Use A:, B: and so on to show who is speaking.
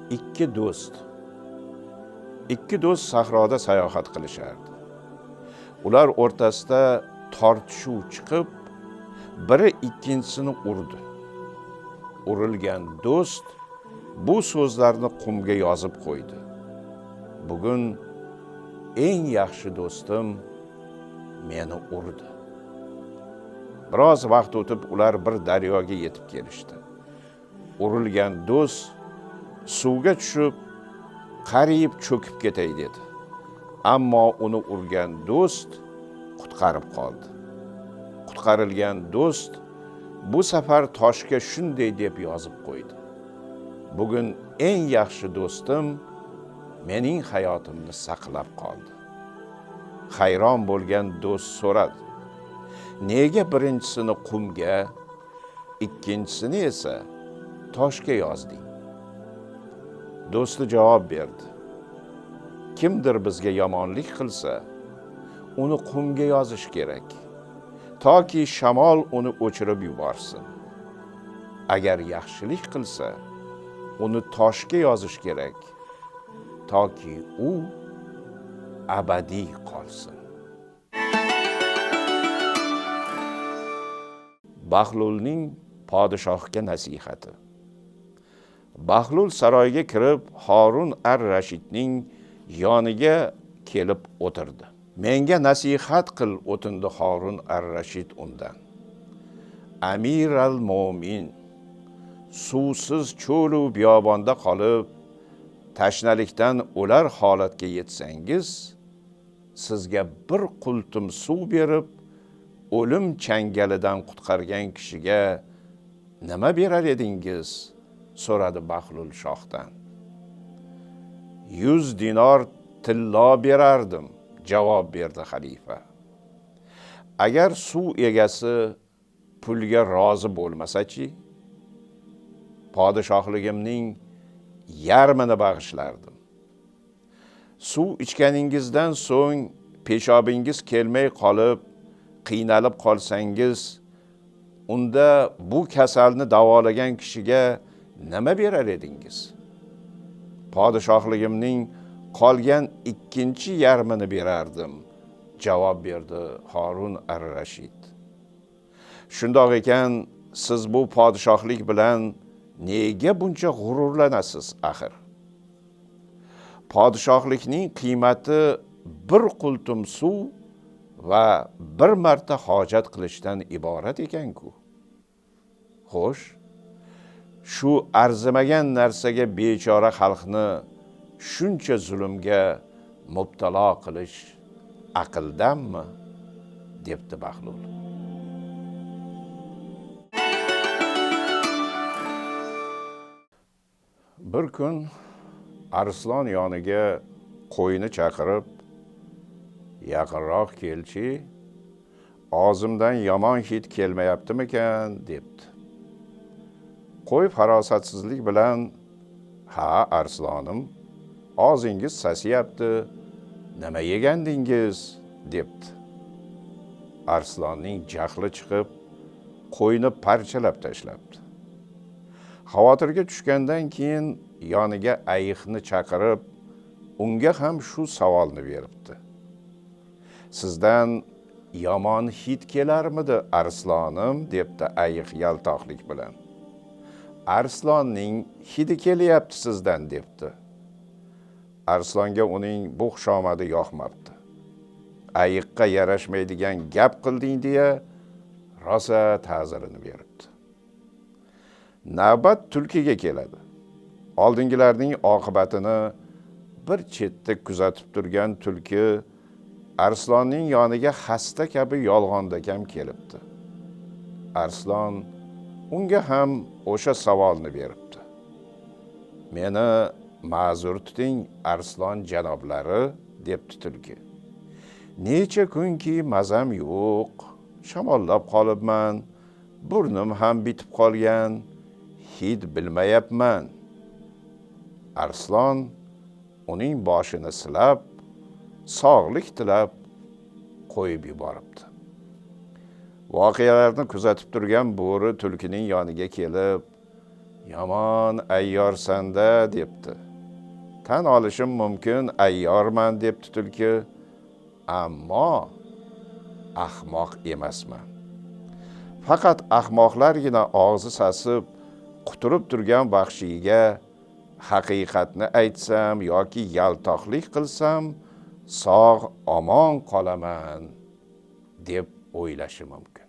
A: Ikki do'st. Ikki do'st sahroda sayohat qilishardi. Ular o'rtasida tortishuv chiqib, biri ikkinchisini urdi. Urilgan do'st bu so'zlarni qumga yozib qo'ydi. Bugun eng yaxshi do'stim meni urdi. Biroz vaqt o'tib ular bir daryoga yetib kelishdi. Urilgan do'st suvga tushib, qariyb cho'kib ketay dedi. Ammo uni urgan do'st qutqarib qoldi. Qutqarilgan do'st bu safar toshga shunday deb yozib qo'ydi. Bugun eng yaxshi do'stim mening hayotimni saqlab qoldi. Hayron bo'lgan do'st so'radi. Nega birinchisini qumga, ikkinchisini esa toshga yozding? Do'sti javob berdi. Kimdir bizga yomonlik qilsa, uni qumga yozish kerak, toki shamol uni o'chirib yuborsin. Agar yaxshilik qilsa, uni toshga yozish kerak, toki u abadiy qolsin. Bahlulning podshohga nasihati. Bahlul saroyga kirib, Horun ar-Rashidning yoniga kelib o'tirdi. Menga nasihat qil, o'tindi Horun ar-Rashid undan. Amir al-Mo'min, suvsiz cho'lu biyobonda qolib, tashnalikdan o'lar holatga yetsangiz, sizga bir qultum suv berib, o'lim changalidan qutqargan kishiga nima berar edingiz? So'radi Bahlul shohdan. 100 dinor tillo berardim, javob berdi xalifa. Agar suv egasi pulga rozi bo'lmasa-chi, podshohligimning yarmini bag'ishlardim. Suv ichganingizdan so'ng peshobingiz kelmay qolib, qiynalib qolsangiz, unda bu kasalni davolagan kishiga nima berar edingiz? Podshohligimning qolgan ikkinchi yarmini berardim, javob berdi Horun ar-Rashid. Shundoq ekan, siz bu podshohlik bilan nega buncha g'ururlanasiz axir? Podshohlikning qiymati bir qultum suv va bir marta hojat qilishdan iborat ekan-ku. Xo'sh, shu arzimagan narsaga bechora xalqni shuncha zulmga mubtalo qilish aqldanmi? Debdi Bahlul. Bir kun arslon yoniga qo'yni chaqirib, yaqinroq kelchi, og'zimdan yomon hid kelmayaptimikan, debdi. Qo'y farosatsizlik bilan, ha arslonim, og'zingiz sasiyapti, nima yegandingiz, debdi. Arslonning jahli chiqib, qo'yni parchalab tashlabdi. Xavotirga tushgandan keyin yoniga ayiqni chaqirib, unga ham shu savolni beribdi. Sizdan yomon hid kelarmidi, arslonim, debdi ayiq yaltoqlik bilan. Arslonning hidi kelyapti sizdan, debdi. Arslonga uning bu xushomadi yoqmabdi. Ayiqqa yarashmaydigan gap qilding deya rosa ta'zirini beribdi. Navbat tulkiga keladi. Oldingilarning oqibatini bir chetda kuzatib turgan tulki arslonning yoniga xasta kabi yolg'ondakam kelibdi. Arslon unga ham o'sha savolni beribdi. Meni ma'zur tuting, arslon janoblari, debdi tulki. Necha kunki mazam yo'q, shamollab qolibman, burnim ham bitib qolgan, hid bilmayapman. Arslon uning boshini silab, sog'lik tilab qo'yib yuboribdi. Voqealarni kuzatib turgan bo'ri tulkining yoniga kelib, Yomon ayyorsan-da, debdi. Tan olishim mumkin, ayyorman, debdi tulki, ammo ahmoq emasman. Faqat ahmoqlargina og'zi sasib, quturib turgan vahshiyga haqiqatni aytsam yoki yaltoqlik qilsam, sog' omon qolaman deb o'ylashi mumkin.